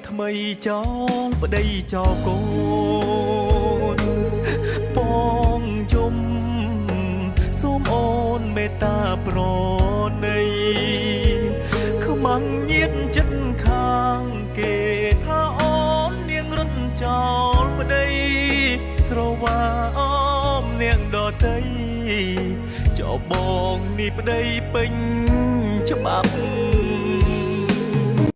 ថ្មីចោលប្តីចោលកូនបងយំសូមអូនមេត្តាប្រណីខ្មាំងញាតចិត្តខាងគេថាអូននាងរត់ចោលប្តីស្រវាអមនាងដតីចោលបងនេះប្តីពេញច្បាប់។